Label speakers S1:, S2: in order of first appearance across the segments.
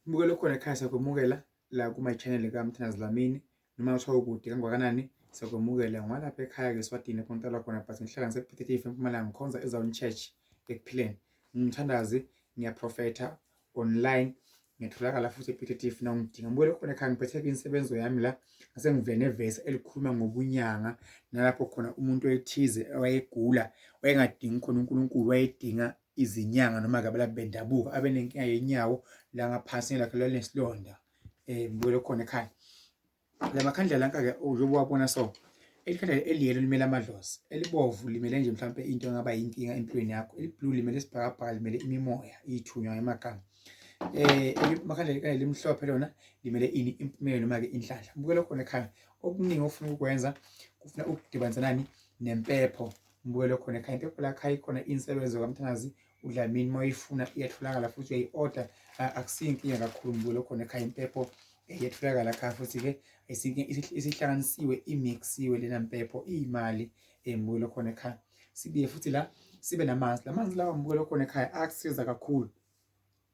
S1: Mbukelo okhona ekhaya, siyakwemukela la kuma channel kaMthandazo Dlamini, noma kuthiwa ukude kangakanani siyakwemukela. Ngwalapha ekhaya-ke eSwatini lapho ngitalwa khona, but ngihlala ngise-Piet Retief eMpumalanga, ngikhonza eZion Church ekuphileni. Ngumthandazi, ngiyaprofetha online, ngiyatholakala futhi ePiet Retief nawungidinga. Mbukelo okhona ekhaya, ngiphethe insebenzo yami la, ngase ngivule nevesi elikhuluma ngobunyanga nalapho khona umuntu ethize owayegula wayengadingi khona uNkulunkulu, wayedinga izinyanga noma-ke abalaphi bendabuko, abenenkinga yenyawo la ngaphansi lakhe lalinesilonda. Mbukelo khona ekhaya, la makhandlela lanka-ke njengoba uwabona so, elikhandlela eliyelo limele amadlozi, elibovu limele nje mhlampe into engaba yinkinga empilweni yakho, eli-blue limele isibhakabhaka, limele imimoya, iy'thunywa ngemagama. Makhandlela elimhlophe lona limele ini? Impumelelo noma-ke inhlanhla. Mbukelo khona ekhaya, okuningi ofuna ukukwenza kufuna ukudibanisa nani? Nempepho. Mbukelo khona ekhaya, impepho la khaya ikhona insebenzo kaMthandazi uDlamini, uma uyifuna iyatholakala futhi uyayi-order, akusiyo inkinga kakhulu. Mbukelo khona ekhaya, impepho iyatholakala khaya futhi-ke isihlanganisiwe, imixiwe lena mpepho, iyimali. Mbukelo khona ekhaya, sibuye futhi la sibe namanzi. La manzi lawa, mbukelo khona ekhaya, akusiza kakhulu,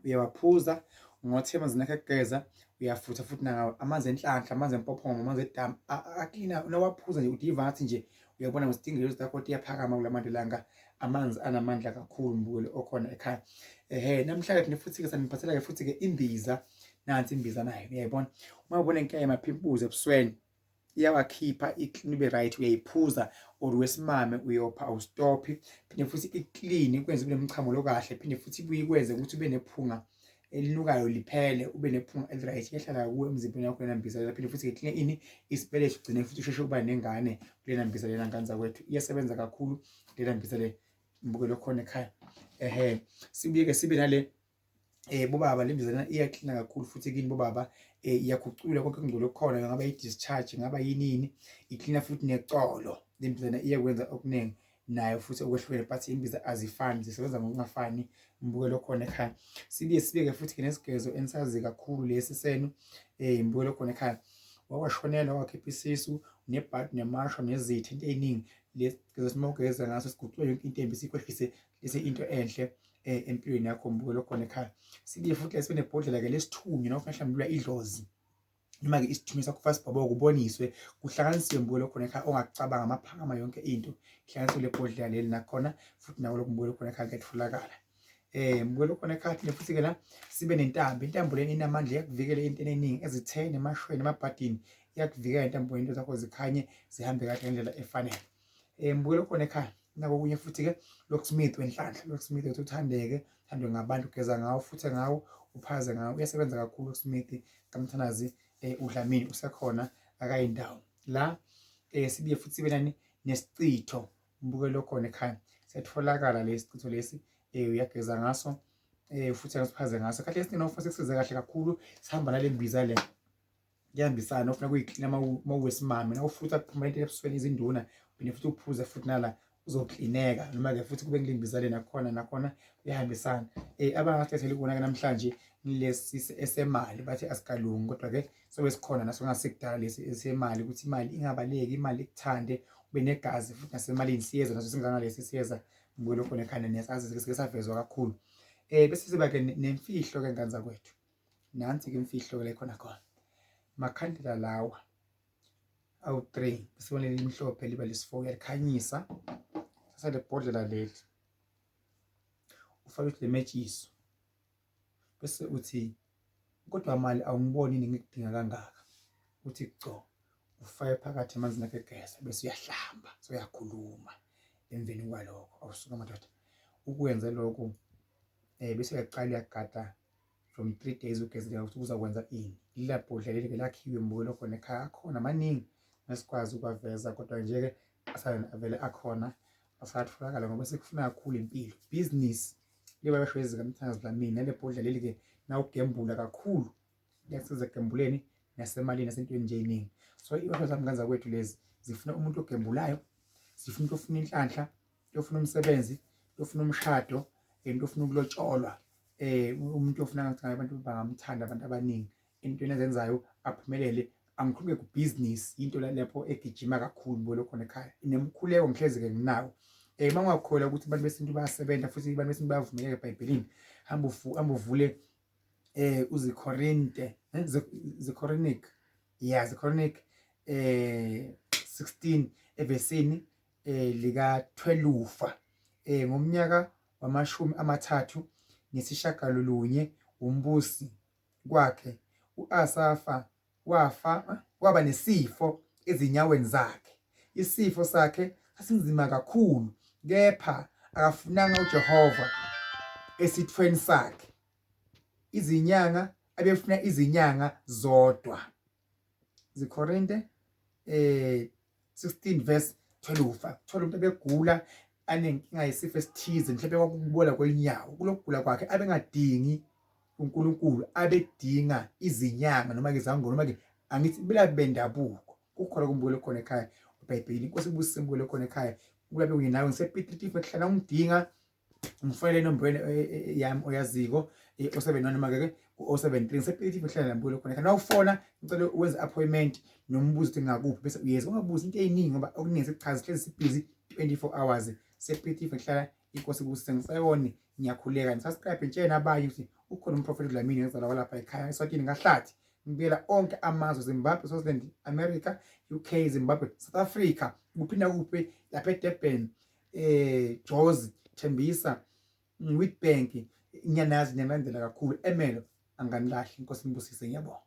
S1: uyawaphuza, ungawathela emanzini akho ekugeza, uyafutha futhi nangawo amanzi enhlanhla, amanzi empophoma, amanzi edamu aklina. Unawaphuza nje udiva ngathi nje uyabona ukuthi ingelosi zakho iyaphakama kula manti langa, amanzi anamandla kakhulu, mbukelo okhona ekhaya. Ehe, namhlanje thina futhi-ke saniphathela-ke futhi-ke imbiza. Nansi imbiza nayo, uyayibona. Uma ubona inkinga yamaphimpuzi ebusweni, iyawakhipha, i-clean, ibe right, uyayiphuza or wesimame uyopha, awustophi. Phinde futhi i-clean, ikwenze ube nomchamo lokahle, phinde futhi ibuye ikwenze ukuthi ube nephunga elinukayo liphele, ube nephunga eli-right, iyahlala kuwe emzimbeni wakho lena mbiza lena. Phinde futhi i-clean ini? Isibeletho, ugcine futhi usheshe ukuba nengane kulena mbiza lena, ngane zakwethu. Iyasebenza kakhulu lena mbiza le, mbukelo khona ekhaya. Ehe, sibuye-ke sibe nale bobaba, le mbiza lena iyaklina kakhulu futhi kini bobaba, iyakhucula konke okungcole okukhona, ngaba i-discharge, ngaba yinini, iklina futhi necolo. Le mbiza lena iyakwenza okuningi nayo futhi okwehlukene, but imbiza azifani, zisebenza ngokungafani, mbukelo khona ekhaya. Sibuye sibeke futhi-ke nesigezo enisazi kakhulu lesi senu. Mbukelo khona ekhaya, wakwashonelwa, wakhipha isisu, nebhadi, nemashwa, nezitha, into ey'ningi, lesi gezo simogeza ngaso sigucula yonke into embi, sikwehlise lese into enhle empilweni yakho, mbukelo khona ekhaya. Sibuye futhi sibe nebhodlela-ke lesithunywa, noma ufuna hlambulula idlozi noma-ke isithunywa sakho fasibhaboka, kuboniswe, kuhlanganisiwe, mbukelo khona ekhaya, ongakucabanga amaphakama, yonke into ihlanganisiwe le bhodlela leli. Nakhona futhi nawo lokhu, mbukelo khona ekhaya, kuyatholakala. Mbukelo khona ekhaya, thina futhi-ke la sibe nentambo. Intambo lena inamandla, iyakuvikela entweni eningi, ezitheni, emashweni, emabhadini, iyakuvikela intambo, into zakho zikhanye, zihambe kahle ngendlela efanele. Mbukelo khona ekhaya, nako okunye futhi-ke, locksmith wenhlanhla. Locksmith uthi uthandeke, uthandwe ngabantu, ugeza ngawo, futhe ngawo, uphaze ngawo, uyasebenza kakhulu locksmith kaMthandazi uDlamini, usekhona, akayindawo la. Sibuye futhi sibe nani? Nesichitho, mbukelo khona ekhaya, siyatholakala lesi chitho lesi. Uyageza ngaso, futhi ngasiphaze ngaso kahle esiningi, ofuna sikusize kahle kakhulu, sihamba nale mbiza le, kuyahambisana. Ofuna kuyiklina uma uwesimame, nawufutha kuphuma into ebusweni, izinduna, uphinde futhi uphuze futhi nala uzoklineka, noma-ke futhi kube kulimbiza le, nakhona nakhona kuyahambisana. Abangasilethela ikona-ke namhlanje ngilesi esemali, bathi asikalungi, kodwa-ke sobe sikhona naso ngasikudala lesi esemali, ukuthi imali ingabaleki, imali ikuthande, ube negazi futhi nasemalini, siyeza naso singangalesi, siyeza, mbukelo khona ekhanda, niyasazi, sike savezwa kakhulu. Bese siba-ke nemfihlo-ke, ngane zakwethu. Nansi-ke imfihlo le khona khona, makhandlela lawa awu-3, bese limhlophe liba lesi-4, uyalikhanyisa, thatha le bhodlela leli, ufake le metshiso, bese uthi, "Kodwa mali, awungiboni yini ngikudinga kangaka?" Uthi co, ufake phakathi emanzini akhe egeza, bese uyahlamba, soyakhuluma emveni kwalokho. Awusuka madoda, ukwenze lokho, bese uyaqala uyagada from 3 days ugezile, ukuthi kuzakwenza ini. Lila bhodlela leli-ke lakhiwe, mbukelo khona ekhaya, akhona maningi mesikwazi ukuwaveza, kodwa nje-ke avele akhona, asatholakala ngoba sekufuna kakhulu impilo, business liba basho ezikaMthandazo Dlamini. Nale bhodlela leli-ke nawugembula kakhulu liyasiza ekugembuleni nasemalini nasentweni nje eningi. So iwasho zami, ngane zakwethu, lezi zifuna umuntu ogembulayo, zifuna umuntu ofuna inhlanhla, ofuna umsebenzi, ofuna umshado, umuntu ofuna ukulotsholwa, umuntu ofuna ngathi abantu bangamthanda, abantu abaningi, entweni azenzayo aphumelele. Angikhulume kubhizinisi, into lapho egijima kakhulu, mbukelo khona ekhaya. Nemkhuleko ngihlezi-ke nginawo. Uma ungakholwa ukuthi abantu besintu bayasebenza futhi abantu besintu bayavumeleka eBhayibhelini, hamba hamba uvule. uziKorinte Zikorinic yeah Zikorinic 16 evesini lika 12 ngomnyaka wamashumi amathathu nesishagalolunye wombusi kwakhe u-Asafa wafa waba nesifo ezinyaweni zakhe. Isifo sakhe sasinzima kakhulu, kepha akafunanga uJehova esithweni sakhe. Izinyanga abefuna izinyanga zodwa. Zikorinte 16 verse 12. Thola umuntu ebegula anenkinga yesifo esithize, mhlawumbe kwakukubola kwenyawo. Kulokugula kwakhe abengadingi uNkulunkulu, abedinga izinyanga noma ke izangoma noma ke angithi belaphi bendabuko. Kukhona kumbukelo khona ekhaya uBhayibheli. Inkosi ibusise imbukelo khona ekhaya. Kulabe kunye nawe ngisePiet hlala ungidinga ngifonele enomborweni yami oyaziko o-71 noma ke ku-073 ngisePiet hlala nambukelo khona ekhaya. Nawufona ngicela uwenze appointment nombuzo ukuthi ngakuphi bese uyeza. Ungabuzi into eziningi ngoba okuningi sikuchaza sihlezi sibhizi 24 hours. SePiet hlala inkosi ibusise ngisayone ngiyakhuleka nisubscribe nitshele nabanye ukuthi ukhona umprofeti Dlamini ngizalwa kwalapha ekhaya eSwatini ngahlathi ngibuyela onke amazwe Zimbabwe, Swaziland, America, UK, Zimbabwe, South Africa, kuphinda kuphi lapha eDurban, Jozi, Thembisa, Witbank, ngiyanazi ngiyalandela kakhulu emelo anganilahli inkosi nibusise ngiyabonga.